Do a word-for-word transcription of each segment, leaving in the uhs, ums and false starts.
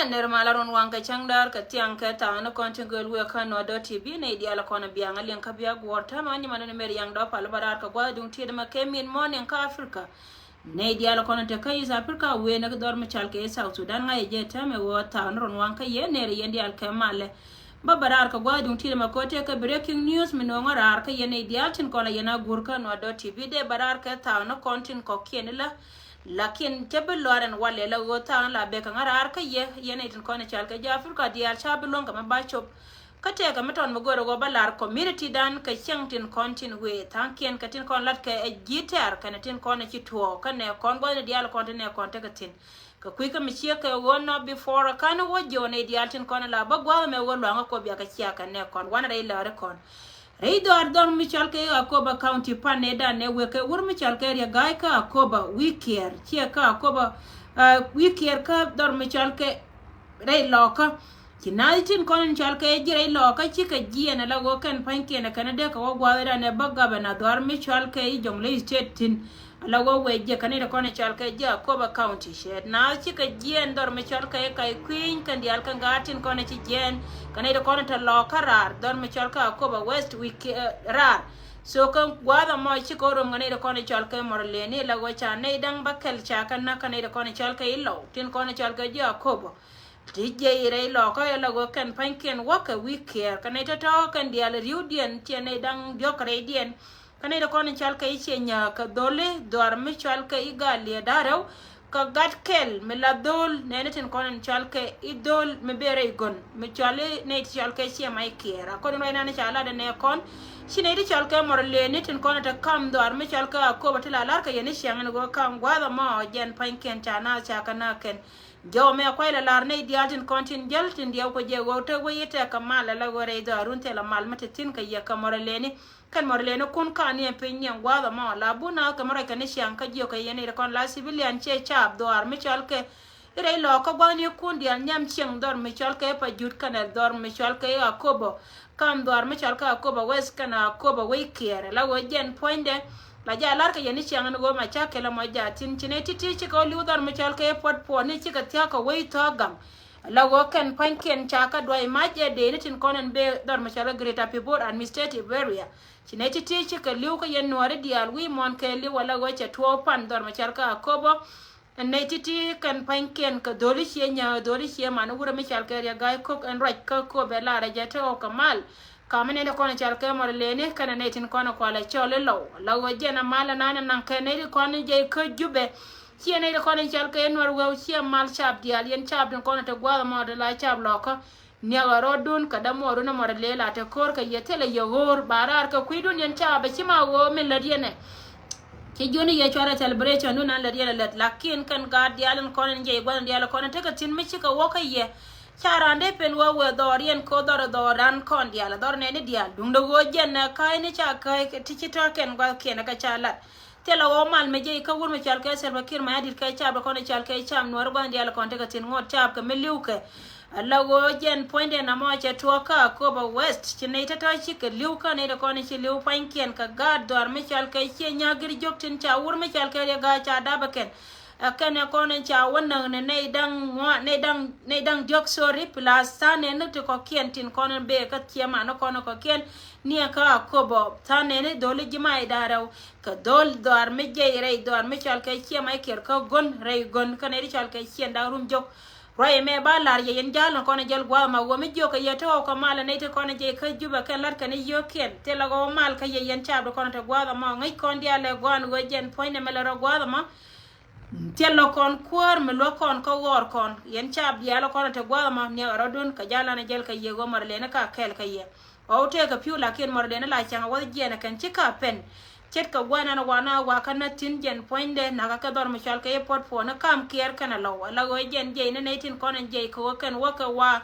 Nɛr malä ruɔ̱n waŋ kɛ cäŋ däär kɛ thiaŋ kɛ tha̱a̱ŋ ni kɔn tin göl wëë kä Nuäär dot T V nɛy diaal kɔn biaŋ a liŋ kä bia guɔ̱ɔ̱r täämɛ ɣän nyimanun Mary Yaŋ Dɔ̱ Pal bä raar kɛ gua̱a̱th duŋ tiet mɛ kɛ min morning kä Africa. Nɛy diaal kɔn te kä East Africa wëë ni kɛ dhɔr mi cal kɛ South Sudan ŋa̱c jɛ täämɛ ɣöö tha̱a̱ŋ ni ruɔ̱n waŋ kä yɛ nɛr yɛn diaal kɛ malɛ. Bä bä raar kɛ gua̱a̱th duŋ tiet mɛ kɛ ɣöö tëë kɛ breaking news mi no̱o̱ŋ raar kä yɛn nɛy diaal tin kɔn a yɛn a guur kä Nuäär dot T V dee bä raar kɛ tha̱a̱ŋ ni kɔn tin kɔ̱kiɛn ilä. Lakin cä bi luaar ɛn walɛ la ɣöö tha̱a̱ŋ la bek kɛ ŋa̱ raar kä yɛ, yɛn nɛy tin kɔn i̱ cal kɛ ji̱ Africa diaal ca bi luäŋ kɛ mɛ ba cop. Kä tëëkɛ mi tɔn mi go̱o̱rɛ ɣöö bä lar community dan kɛ cieŋ tin kɔn tin wëë tha̱a̱ŋkiɛn kɛ tin kɔn lat kɛ ɛ ji̱ tɛ̈r kɛnɛ tin kɔn ɛ ci tuɔɔk kä nɛ kɔn gua̱thni diaal kɔn ti nɛ kɔn tekɛ thi̱n. Kɛ kui̱ kä mi ciek kɛ ɣöö nɔ before ɛ ka̱n wä jiɔn nɛy diaal tin kɔn ɛ la bä gua̱th ɛmɛ ɣöö luaŋä kɔ bia kɛ ciak kɛ nɛ kɔn wanɛ rɛy läri kɔn. Rɛy dhɔaar dhɔr mi cɔal kɛ Akobo County pan nɛ dan nɛ wek kɛ wur mi cɔal kɛ Riek Gai kä Akobo wi̱i̱ kiɛɛr ciɛ kä Akobo, ah, wi̱i̱ kiɛɛr kä dhɔr mi cɔal kɛ rɛy Lɔɔkä. Ci naath tin kɔn in cɔal kɛ ji̱ rɛy Lɔɔkä cikɛ jiɛɛn ala ɣöö kɛn pa̱nykiɛn ɛ kɛn dee kɛ wä gua̱a̱th dan ɛ bä gabɛna dhɔaar mi cɔal kɛ i̱ Jonglei State thi̱n. Ala wä wee jiɛ kɛ nɛy ti kɔn i̱ cɔal kɛ jiɛ Akobo County cɛ naath cikɛ jiɛɛn dhɔr mi cɔal kɛ i̱ Ka̱i̱ Kui̱ny kɛn diaal kɛn gaat tin kɔn i̱ ci jiɛɛn kɛ nɛy ti kɔn i̱ te Lɔɔkä raar dhɔr mi cɔal kɛ Akobo West wi̱i̱ kiɛɛr, eh, raar. So kɛ gua̱a̱th ɛmɔ cikɛ wä rom kɛ nɛy ti kɔn i̱ cɔal kɛ Mɔrleni ala wä ca nɛy da̱ŋ bäkɛl ca kɛ näk kɛ nɛy ti kɔn i̱ cɔal kɛ i̱ Lɔw tin kɔn i̱ cɔal kɛ jiɛ Akobo. Ti jiɛc rɛy Lɔɔkä ala wä kɛn pa̱nykiɛn wä kɛ wi̱i̱ kiɛɛr kɛ nɛy tɔ̱tɔ̱ kɛn diaal ri̱wdiɛn ciɛ nɛy da̱ŋ diɔ̱k kɛ rɛydiɛn. Kä nɛy ti kɔn in cɔal kɛ i̱ ciɛ nyääk kɛ dholi dhɔaar mi cɔal kɛ i̱ Gal Liɛ Da̱rɛw. Kɛ gat kɛl mi la dhol nɛni tin kɔn in cɔal kɛ i̱ dhol mi ben rɛy gön mi cɔal i̱ nɛy ti cɔal kɛ ciɛ mac kiɛɛr. A kɔn in ruac nan ca lat in ɛ kɔn ci nɛy ti cɔal kɛ Mɔrleni tin kɔn in te kam dhɔaar mi cɔal kɛ Akobo ti la lar kɛ yɛn i̱ ciaŋ in ɣöö kam gua̱a̱th ɛmɔ jɛn pa̱nykiɛn ca naath ca kɛ naath kɛn. Jɔw mɛ kuay la lar nɛy diaal tin kɔn tin jäl tin diɛw kɔ jɛ ɣöö te wec i̱ tɛk kɛ mal ala ɣöö rɛy dhɔaarun thilɛ mal mi te thi̱n kɛ yɛ kɛ Mɔrleni. Kɛn Mɔrleni kun ka ni ɛn piny ni ɛn gua̱a̱th ɛmɔ la bun a kɛ mɛ ruac kɛ ni ciaŋ kä jiök kɛ yɛn i̱ kɔn la civilian ciɛ caap dhɔaar mi cɔal kɛ i̱ rɛy Lɔɔkä gua̱thnikun diaal nhiam cieŋ dhɔr mi cɔal kɛ i̱ Pajut kɛnɛ dhɔr mi cɔal kɛ i̱ Akobo. Kam dhɔaar mi cɔal kɛ Akobo West kɛnɛ Akobo wi̱i̱ kiɛɛr la ɣöö jɛn puɔ̱nydɛ. La jɛ a lar kɛ yɛn ni ciaŋ ni ɣöö ma ca kɛl ɛmɔ jɛ a thi̱n ci nɛy ti̱ti̱ cikɛ wä li̱w dhɔr mi cɔal kɛ i̱ Puɔt Puɔt ni cikɛ thia̱k kɛ wec thɔ̱ɔ̱k gaŋ. La ɣöö kɛn pa̱nykiɛn ca kɛ duay mac ɛ dee ni tin kɔn ɛn bee dhɔr mi cɔal kɛ Greater Pibor Administrative Area. Ci nɛy ti̱ti̱ cikɛ li̱w kä yɛn nuɔɔri diaal wi̱i̱ muɔ̱ɔ̱n kɛ li̱w ala ɣöö cɛ tuɔɔk pan dhɔr mi cɔal kɛ Akobo. Ɛn nɛy ti̱ti̱ kɛn pa̱nykiɛn kɛ dholi ciɛ nyääk dholi ciɛ man wurɛ mi cɔal kɛ Riek Gai Kok ɛn ruac kä Akobo ɛ lar ɛ jɛ te ɣɔw kɛ mal. Kam mi nɛy ti kɔn i̱ cɔal kɛ Mɔrleni kɛnɛ nɛy tin kɔn i̱ kualɛ cɔl i̱ Lɔw. La ɣöö jɛn a mal ɛnan ɛn naŋ kɛ nɛy ti kɔn i̱ jɛ i̱ kä Jubɛ. Ciɛ nɛy ti kɔn i̱ cɔal kɛ i̱ Nuɛr Weu ciɛ mal caap diaal yɛn caap tin kɔn i̱ te gua̱a̱th ɛmɔ ti la caap Lɔɔkä. Niɛk a rɔɔdun kɛ dämuɔɔrun ɛmɔ rɛ lëë la te ko̱r kɛ yɛ thilɛ yɛ ɣöör ba raar kɛ kui̱dun yɛn caap ɛ ci ma ɣöö min lät yɛn ɛ. Ci jiöni yɛ cuarɛ celebration dun an lät yɛn ɛ lät lakin kɛn gaat diaal in kɔn in jɛ i̱ gua̱n diaal in kɔn in tekɛ thi̱n mi cikɛ wä kä yɛ. Ca raan dee pen wä wëë dhɔɔr yɛn ko̱ dhɔr dhɔɔr raan kɔn diaal dhɔr nɛɛni diaal duundɛ ɣöö jɛn ɛ ka̱a̱cni ca käc ti ci tɔ̱ kɛn gua̱thkiɛn ɛ kɛ ca lat. Thilɛ ɣɔw mal mi jiɛc kä wur mi cɔal kɛ Salva Kiir Mayardit kɛ caap di kɔn i̱ cɔal kɛ caap Nuɔɔri gua̱n diaal kɔn tekɛ thi̱n ŋot caap kɛ mi li̱w kɛ. Ala ɣöö jɛn puɔ̱nydɛ namɔ cɛ tuɔɔk kä Akobo West ci nɛy tɔ̱tɔ̱ cikɛ li̱w kä nɛy ti kɔn i̱ ci li̱w pua̱nykiɛn kɛ gaat dhɔaar mi cɔal kɛ ciɛ nyagir jiök tin ca wur mi cɔal kɛ Riek Gai ca dapɛ kɛn. Ɛ kɛn ɛ kɔn in ca wä näk ni nɛy da̱ŋ ŋuan nɛy da̱ŋ nɛy da̱ŋ diɔ̱k sorry plus tha̱a̱ŋ nɛn ni ti kɔ̱kiɛn tin kɔn in bee kä ciɛ man ni kɔn in kɔ̱kiɛn. Niɛ kä Akobo tha̱a̱ŋ nɛn ni dholi ji̱ ma i̱ da̱ŋ rɛw. Kɛ dhol dhɔaar mi jiɛc rɛy dhɔaar mi cɔal kɛ ciɛ ma i̱ kiɛr kä gön rɛy gön kä nɛy ti cɔal kɛ ciɛ da̱ŋ rum jok. Ruac ɛmɛ ba lar yɛ yɛn ja̱l ni kɔn in jäl gua̱a̱th ma ɣöö mi jiök kɛ yɛ te ɣɔw kɛ mal in nɛy ti kɔn in jiɛc kä Jubɛ kɛn la̱t kɛn i̱ yio̱o̱kiɛn thilɛ ɣɔw mal kä yɛ yɛn caap ti kɔn in te gua̱a̱th ɛmɔ ŋäc kɔn diaal ɛ gua̱a̱n ɣöö jɛn puɔ̱nydɛ mi lɛ rɔ gua̱a̱th ɛmɔ. Thilɛ kɔn kuäär mi luäk kɔn kä ɣɔr kɔn yɛn caap diaal kɔn in te gua̱a̱th ɛmɔ niɛk a rɔ̱dun kɛ ja̱l an in jäl kɛ yɛ ɣöö mɔr lɛni ka kɛɛl kɛ yɛ. Ɣɔw tëëkɛ pi̱w lakin mɔrɔdɛn la cäŋ a wäth jiɛn ɛ kɛn ci ka pɛn. Ce̱tkɛ gua̱n ɛn ɛ wa na wa kä näk thi̱n jɛn puɔ̱nydɛ nakä kɛ dhɔr mi cɔal kɛ i̱ Puɔt Puɔt ni kam kiɛɛr kɛn ɛ Lɔw ala ɣöö jɛn jiɛc ni nɛy tin kɔn ɛn jiɛc kɛ ɣöö kɛn wäkɛ wa.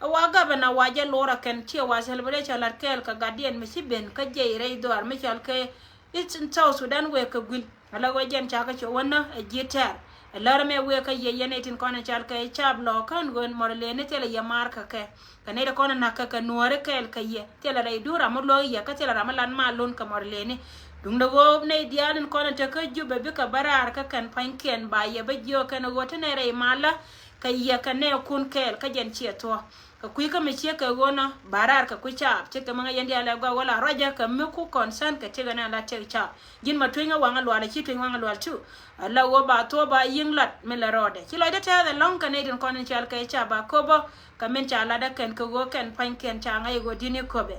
Ɛ wa gabɛna wa jɛ lor ɛ kɛn ciɛ wa celebration lat kɛɛl kɛ gatdiɛn mi ci ben kä jiɛc rɛy dhɔaar mi cɔal kɛ i̱ South Sudan wëë kɛ gui̱l. Ala ɣöö jɛn ca kɛ cuɛ wä nä ɛ ji̱ tɛ̈r. Ɛ lär ɛmɛ wëë kä yɛ yɛn ɛ tin kɔn ɛ cɔal kɛ caap Lɔw kän ɣöö mɔr lëëni thilɛ yɛ maar kä kɛ. Kɛ nɛy ti kɔn ɛ na̱k kɛ kɛ nuääri kɛɛl kɛ yɛ thilɛ rɛy duun ram mi luäk yɛ kä thilɛ ram mi lat mal lon kɛ mɔr lëëni. Duundɛ ɣöö nɛy diaal in kɔn ɛ te kä Jubɛ bikɛ bä raar kä kɛn pa̱nykiɛn ba yɛ bä jiök kɛn ɣöö te nɛy rɛy malä. kɛ yɛ kɛ nɛɛkun kɛɛl kä jɛn ciɛ thuɔ̱k. Kɛ kui̱ kä mi ciek kɛ ɣöö nɔ ba raar kɛ kui̱ caap ce̱tkɛ mi ŋäc yɛn diaal ɛ gɔaa ɣöö la ruacä kɛ mi ku concern kɛ tëkɛ nɛn la tëk caap. Ji̱n ma tueŋ ɛ waŋ ɛ lual ɛ ci tueŋ waŋ ɛ lual tu. Ala ɣöö ba thuɔ̱k ba yi̱ŋ lat mi lɛ rɔɔdɛ ci lɔcdä tɛɛth ɛlɔ̱ŋ kɛ nɛy tin kɔn in cɔal kɛ caap ba köpä. Kɛ min ca latdä kɛn kɛ ɣöö kɛn pa̱ny kɛn ca ŋäc ɣöö di̱t ni köpɛ.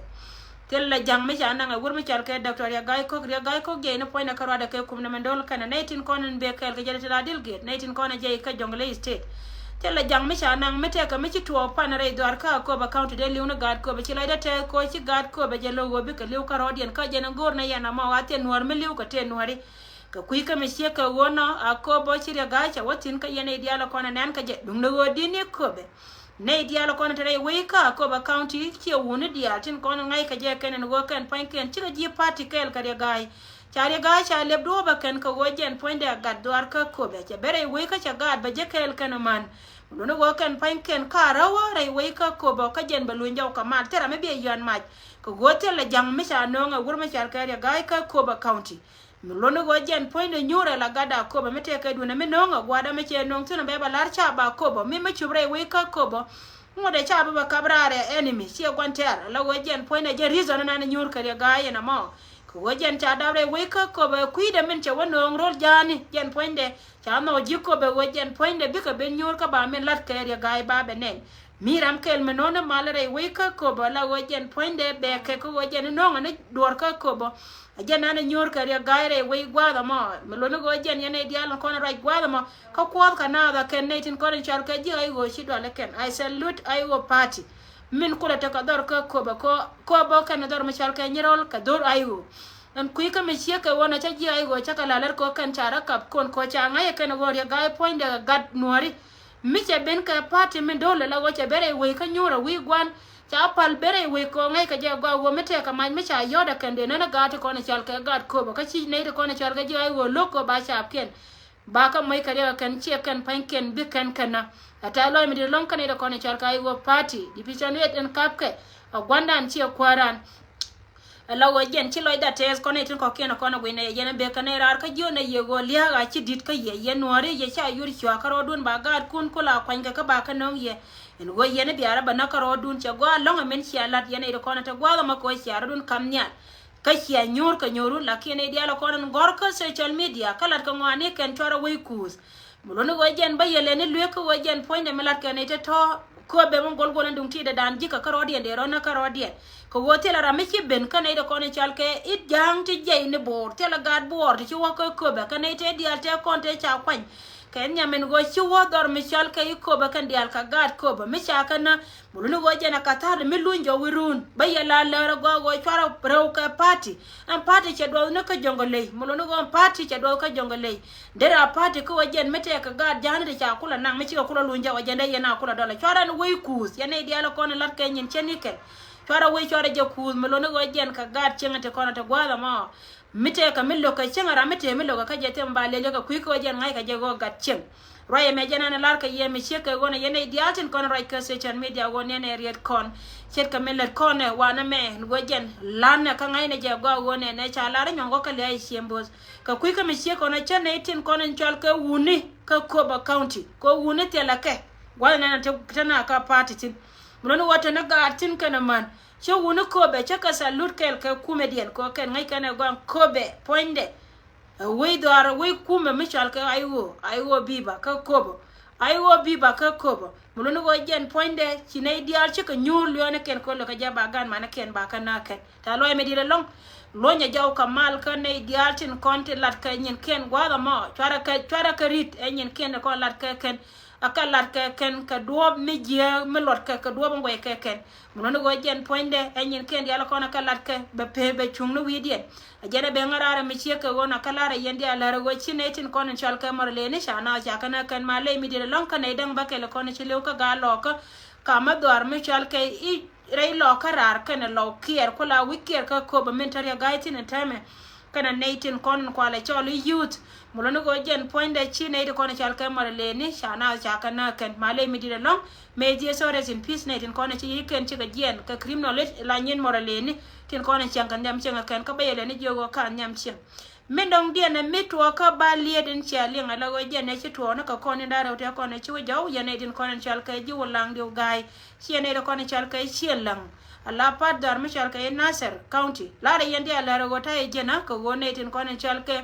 Thil la ja̱ŋ mi ca naŋ ɛ wur mi cɔal kɛ Doctor Riek Gai Kok, Riek Gai Kok jɛ in puɔ̱nydɛ kä ruacdɛ kɛ kum nɛmɛ do̱l kɛn ɛ nɛy tin kɔn in bek kɛɛl kɛ jɛ ti la dil gate, nɛy tin kɔn in jɛ ikä Jonglei State. Thil la ja̱ŋ mi ca naŋ mi tɛkɛ mi ci tuɔɔk pan rɛy dhuaar kä Akobo County dee li̱w ni gaat köpɛ ci lɔcdä tɛɛth kɛ ɣöö ci gaat köpɛ jɛ lo̱k ɣöö bikɛ li̱w kä rɔɔdiɛn kä jɛn in go̱o̱r nɛ yɛn amɔ a thiɛ nuäär mi li̱w kɛ tëë nuääri. Kɛ kui̱ kä mi ciek kɛ ɣöö nɔ Akobo ci Riek Gai cɛ wä thi̱n kä yɛn nɛy diaal kɔn ɛ nɛn kä jɛ duŋdɛ ɣöö di̱t ni köpɛ. Nɛy diaal kɔn te rɛy wec kä Akobo County ciɛ wuni diaal tin kɔn ŋa̱c kɛ jɛ kɛn ɛn ɣöö kɛn pua̱nykiɛn cikɛ ji̱ party kɛɛl kɛ Riek Gai. Ca Riek Gai ca lep duɔ̱ɔ̱pä kɛn kɛ ɣöö jɛn puɔ̱nydɛ gat dhuaar kä köpɛ cɛ ben rɛy wec kä cɛ gaat bɛ jɛ kɛɛl kɛn man. Luni ɣöö kɛn pua̱nykiɛn ka räwä rɛy wec kä köpɛ kä jɛn bɛ luny jɔw kɛ mal thil ram mi biɛ yɔ̱a̱n mac. Kɛ ɣöö thil lɛ ja̱ŋ mi ca nööŋ ɛ wur mi cal kɛ Riek Gai kä Akobo County. Mi luɔ̱ni ɣöö jɛn puɔ̱nydɛ nyuurɛ la gatda Akobo mi tëëkɛ duundɛ mi no̱o̱ŋ a gua̱a̱dä mi cɛ no̱o̱ŋ thi̱n a bɛ ba la̱r ca ba Akobo mi mi cup rɛy wec kä Akobo. Ŋuɔ̱tdɛ ca bi ba kap raar ɛ enemy ciɛ gua̱n tɛ̈r la ɣöö jɛn puɔ̱nydɛ jɛn reason nan nyuur kɛ Riek Gai ɛn amɔ. Kɛ ɣöö jɛn ca dap rɛy wec kä Akobo ɛ kui̱dɛ min cɛ wä no̱o̱ŋ ro̱l ja̱a̱ni jɛn puɔ̱nydɛ ca nhɔk ji̱ Akobo ɣöö jɛn puɔ̱nydɛ bikɛ ben nyuur kä ba min la̱t kɛ Riek Gai ba bɛ nɛn. Mi ram kɛl mi no̱o̱ŋ ni mal rɛy wec kä Akobo la ɣöö jɛn puɔ̱nydɛ bɛ kɛ kä ɣöö jɛn no̱o̱ŋ ni duɔ̱ɔ̱r kä Akobo. A jɛn nan nyuur kɛ Riek Gai rɛy wec gua̱a̱th ɛmɔ. Mi luɔ̱ni ɣöö jɛn yɛn nɛy diaal in kɔn ruac gua̱a̱th ɛmɔ. Kä kuɔth kɛ naath ɛ kɛn nɛy tin kɔn in cɔal kɛ ji̱ I O ci dual ɛ kɛn. I salute I O party. Min kulɛ tekɛ dhɔr kä Akobo kɛ, Akobo kɛn dhɔr mi cɔal kɛ Nyirol kɛ dhor I O. Ɛn kui̱ kä mi ciek kɛ ɣöö na cä ji̱ I O cä kɛ la lär kɛ ɣöö kɛn ca rɔ kap kuɔn kɛ ɣöö ca ŋa̱c ɛ kɛn ɣöö Riek Gai puɔ̱nydɛ kɛ gat nuääri. Mi cɛ ben kɛ party min do̱l la ɣöö cɛ ben rɛy wec kä nyuur a wi̱i̱ gua̱n. Ca pal ben rɛy wec kɛ ɣöö ŋäc kɛ jɛ gɔaa ɣöö mi tëëkɛ mac mi ca yɔ̱t ɛ kɛn dee nän ɛ gaat ti kɔn ɛ cɔal kɛ gaat Akobo kä ci nɛy ti kɔn ɛ cɔal kɛ ji̱ I O lo̱k kɛ ɣöö ba caapkiɛn. Ba kä moc kɛ riɛk ɛ kɛn ciɛ kɛn pa̱nykiɛn bi kɛn kɛn nä. Ɛ tɛ̈th lɔc mi di̱t ɛlɔ̱ŋ kä nɛy ti kɔn ɛ cɔal kɛ I O party. Division eight ɛn kapkɛ. Ɛ gua̱ndan ciɛ kuääran. Ala ɣöö jɛn ci lɔcda tɛɛth kɔn nɛy tin kɔ̱kiɛn kɔn ɛ guicnɛ yɛ jɛn ɛ bek kɛ nɛy raar kä jiön ɛ yɛ ɣöö lia̱a̱k a ci di̱t kä yɛ yɛn nuääri yɛ ca yur cua̱a̱k kä rɔɔdun ba gaatkun ku la kuanykɛ kä ba kä nöŋ yɛ. Ɛn ɣöö yɛn i̱ biaarä bä näk kä rɔɔdun cɛ gɔaa ɛlɔ̱ŋ ɛmɛn cia la̱t yɛn nɛy ti kɔn ɛ te gua̱a̱th ɛmɔ kɛ ɣöö cia rɔɔdun kam nhial. Kä cia nyuur kɛ nyuurun lakin nɛy diaal ɛ kɔn ɛn gɔ̱r kä social media kä la̱t kɛ ŋɔaani kɛn cuarɛ wec kuuth. Mi luɔ̱ni ɣöö jɛn bä yɛ lɛni lueek kä ɣöö jɛn puɔ̱nydɛ mi la̱tkɛ ni te tɔ̱. Kööbɛ mi gol gol ɛn duŋ ti̱i̱dɛ daan ji̱ kɛ kä rɔɔdiɛn dee rɔ̱ näk kä rɔɔdiɛn. Kɛ ɣöö thilɛ ram mi ci ben kä nɛy ti kɔn in cɔal kɛ i̱ ja̱a̱ŋ ti jiɛc ni bo̱o̱r thilɛ gaat buɔɔr ti ci wä kä kööbɛ kä nɛy te diaal te kɔn te ca kuany. Kɛ nhiam ɛn ɣöö ci wä dhɔr mi cɔal kɛ i̱ kööbɛ kɛn diaal kɛ gaat kööbɛ mi ca kɛ nä. Mi luɔ̱ni ɣöö jɛn ɛ ka̱tha̱a̱r mi luny jɔw i̱ ruun bä yɛ la läär ɛ gɔaa ɣöö cuarɛ rɛw kɛ party. Ɛn party cɛ duɔth ni kä Jonglei. Mi luɔ̱ni ɣöö ɛn party cɛ duɔth kä Jonglei. Derɛ a party kä wä jɛn mi tɛɛkɛ gaat ja̱a̱ni ti ca kulɛ naŋ mi cikɛ kulɛ luny jɛ wä jɛn dee yɛn a kulɛ dɔlɛ cuarɛ ni wec kuuth yɛn nɛy diaal kɔn in la̱t kɛ nyin cɛ ni kɛn. Cuarɛ wec cuarɛ jɛ kuuth mi luɔ̱ni ɣöö jɛn kɛ gaat cieŋ ti kɔn ti gua̱a̱th ɛmɔ. Mi tɛɛkɛ mi lo̱kɛ cieŋ ram mi tëë mi lo̱kɛ kä jɛ thim ba lël jɛ kɛ kui̱ kä wä jɛn ŋa̱ckɛ jɛ ɣöö gat cieŋ. Ruac ɛmɛ jɛn an lar kɛ yɛ mi ciek kɛ ɣöö nɛ yɛn nɛy diaal tin kɔn ruac kɛ social media ɣöö nɛn ɛ riet kɔn. Ce̱tkɛ mi lät kɔn ɛ wanɛ mɛ ɣöö jɛn la̱nɛ kä ŋa̱cnɛ jɛ gɔaa ɣöö nɛn ɛ ca lar inyɔŋ ɣöö kɛ lia̱a̱ i̱ ciem bo̱th. Kɛ kui̱ kä mi ciek kɔn ɛ cä nɛy tin kɔn in cɔal kɛ wuni kä Akobo County kɛ wuni thilɛ kɛ. Gua̱th nɛn te na kä party thin. Mi luɔ̱ni ɣöö te ni gaat thin kɛn ɛ män. Cä wuni kööbɛ cä kɛ salute kɛɛl kɛ kumɛdiɛn kɛ ɣöö kɛn ŋäc kɛn ɛ gɔaa kööbɛ puɔ̱nydɛ. Ɛ wec dhɔaar ɛ wec kumɛ mi cɔal kɛ I O, I O biba kä Akobo. I O biba kä Akobo. Mi luɔ̱ni ɣöö jɛn puɔ̱nydɛ ci nɛy diaal cikɛ nyuur luɔ̱ɔ̱nikiɛn kɛ ɣöö lo̱kɛ jɛ ba gan manikiɛn ba kä nääkɛn. Tɛ̈th lɔc mi di̱t ɛlɔ̱ŋ. Luɔ̱nyɛ jɔw kɛ mal kä nɛy diaal tin kɔn ti lat kɛ nyinkiɛn gua̱a̱th ɛmɔ. Cuarɛ kɛ, cuarɛ kɛ ri̱t ɛ nyinkiɛn ti kɔn lat kɛ kɛn. A kɛ lat kɛ kɛn kɛ duɔ̱ɔ̱p mi jiääk mi luɔt kɛ kɛ duɔ̱ɔ̱p in guɛc kɛ kɛn. Mi luɔ̱ni ɣöö jɛn puɔ̱nydɛ ɛ nyinkiɛn diaal kɔn a kɛ lat kɛ bɛ pee bɛ cuŋ ni wi̱i̱diɛn. A jɛn ɛ ben ŋäraarɛ mi ciek kɛ ɣöö na kä lar ɛ yɛn diaal lär ɛ ɣöö ci nɛy tin kɔn in cɔal kɛ mɔr lëëni ca naath ca kɛ nä kɛn ma ley mi di̱t ɛlɔ̱ŋ kä nɛy däŋ bä kɛl kɔn ci lëw kä gaat Lɔɔkä. Ka mi dhɔaar mi cɔal kɛ i̱ rɛy Lɔɔkä raar kɛnɛ Lɔw kiɛɛr ku la wi̱c kiɛɛr kä Akobo min te Riek Gai thin in täämɛ. Kɛnɛ nɛy tin kɔn in kualɛ cɔl i̱ youth. Mi luɔ̱ni ɣöö jɛn puɔ̱nydɛ ci nɛy ti kɔn in cɔal kɛ mɔr lëëni ca naath ca kɛ nä kɛn ma ley mi di̱t ɛlɔ̱ŋ. May their soul rest in peace nɛy tin kɔn in ci yi̱ kɛn cikɛ jiɛɛn kɛ criminal i̱ la nyin mɔr lëëni. Tin kɔn in ciɛŋ kɛ nhiam cieŋ ɛ kɛn kä bä yɛ lɛni jiök ɣöö ka nhiam cieŋ. Min dɔ̱ŋ diɛn ɛ mi tuɔɔkä ba liet in cia liŋ ala ɣöö jɛn ɛ ci tuɔɔk ni kɛ kɔn in da̱rɛ wä tɛ kɔn ɛ ci wä jɔw yɛn ɛ tin kɔn in cal kɛ ji̱ wä laŋ diw ga̱a̱y. Ciɛ nɛy ti kɔn in cal kɛ ciɛ laŋ. Ala pat dhɔr mi cal kɛ in Nasir County. Larɛ yɛn diaal lärɛ ɣöö ta̱yɛ jɛn ɛ kɛ ɣöö nɛy tin kɔn in cal kɛ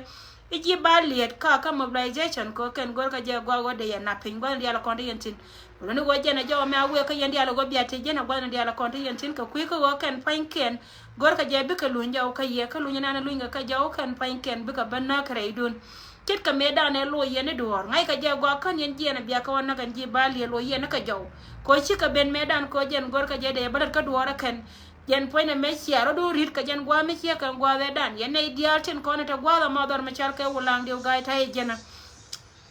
i̱ ji̱ ba liet ka kä mobilization kɛ ɣöö kɛn go̱rkɛ jɛ gua̱a̱k ɣöö dee yɛ nap piny gua̱a̱th in diaal kɔn ti yɛn tin. Wulä ni ɣöö jɛn ɛ jɔw mɛ a wëë kä yɛn diaal ɛ ɣöö bia ti jɛn ɛ gua̱a̱th in diaal kɔn ti yɛn tin kɛ kui̱ kä ɣöö kɛn pa̱nykiɛn. Go̱rkɛ jɛ bikɛ luny jɔw kä yɛ kä luny ɛnan luny kɛ kä jɔw kɛn pa̱nykiɛn bikɛ bä näk rɛydun. Ce̱tkɛ mëëdan ɛ loc yɛn i̱ duɔ̱ɔ̱r ŋa̱ckɛ jɛ gɔaa kän yɛn jiɛn ɛ biakä wä näk ɛn ji̱ ba liet loc yɛn i̱ kɛ jɔw. Kɛ ɣöö cikɛ ben mëëdan kɛ ɣöö jɛn go̱rkɛ jɛ dee bä lät kä duɔ̱ɔ̱r ɛ kɛn. Jɛn puɔ̱nynɛ mëë cia rɔ̱dun ri̱t kɛ jɛn gua̱a̱th mi ciɛ kɛn gua̱a̱th ɛ dan yɛn nɛy diaal tin kɔn ɛ te gua̱a̱th ɛmɔ dhɔr mi cal kɛ Wulaŋ diw ga̱a̱c ta̱yɛ jɛn ɛ.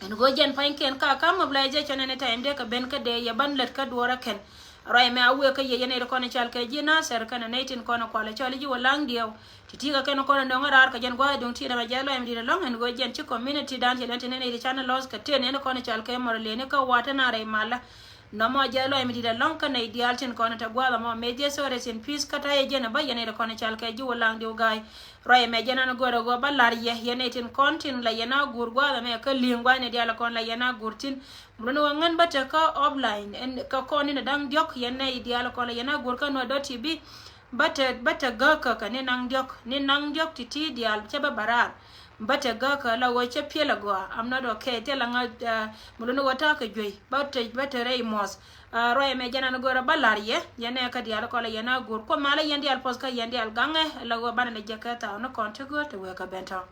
Ɛn ɣöö jɛn pa̱nykiɛn ka kä mobilization any time dee kɛ ben kä dee yɛ ban lät kä duɔ̱ɔ̱r ɛ kɛn. Ruac mɛ a wëë kä yɛ yɛn nɛy ti kɔn i̱ cal kɛ ji̱ Nasir kɛn ɛ nɛy tin kɔn ɛ kual ɛ cɔl i̱ ji̱ Wulaŋ diɛw. Ti ti kɛ kɛn kɔn ɛ nöŋ ɛ raar kɛ jɛn gua̱a̱th ɛ duŋ ti dämɛ jɛ lɔc mi di̱t ɛlɔ̱ŋ ɛn ɣöö jɛn ci community dan cɛ lɛn ti nɛn nɛy ti canɛ lɔs kɛ tëë nɛn kɔn i̱ cal kɛ mɔr lëni kä wa̱a̱ te na rɛy malä. Nɔmɔ jɛ lɔc mi di̱t ɛlɔ̱ŋ kä nɛy diaal tin kɔn ɛ te gua̱a̱th ɛmɔ mëë jɛ so rest in peace kä ta̱yɛ jɛn ɛ bä yɛn nɛy ti kɔn i̱ cal kɛ ji̱ Wulaŋ diw ga̱a̱c. Ruac ɛmɛ jɛn an go̱rɛ ɣöö ba lar yɛ yɛn nɛy tin kɔn tin la yɛn a guur gua̱a̱th ɛmɛ kä li̱eŋ gua̱a̱th nɛy diaal kɔn la yɛn a guur tin. Mun ni wä ŋän bä te kä offline ɛn kɛ kɔn ni na da̱ŋ diɔ̱k yɛn nɛy diaal kɔn la yɛn a guur kä nuɔ̱t dɔ̱t ti bi. Bä te bä te gäk kä kɛ ni naŋ diɔ̱k ni naŋ diɔ̱k ti ti diaal cɛ bä bä raar. Bä te gäk kä la wä cɛ piɛl a gɔaa. I'm not okay. Thil a ŋä mun ni wä ta̱a̱ kɛ juey bä te bä te rɛy muɔth. Ruac ɛmɛ jɛn an go̱rɛ ba lar yɛ yɛn nɛy kä diaal kɔn la yɛn a guur kuɔ malä yɛn diaal puɔth kä yɛn diaal gaŋɛ la wä banɛ ni jɛ kɛ thaw ni kɔn ti go̱o̱r te wee kä ben tɔ̱.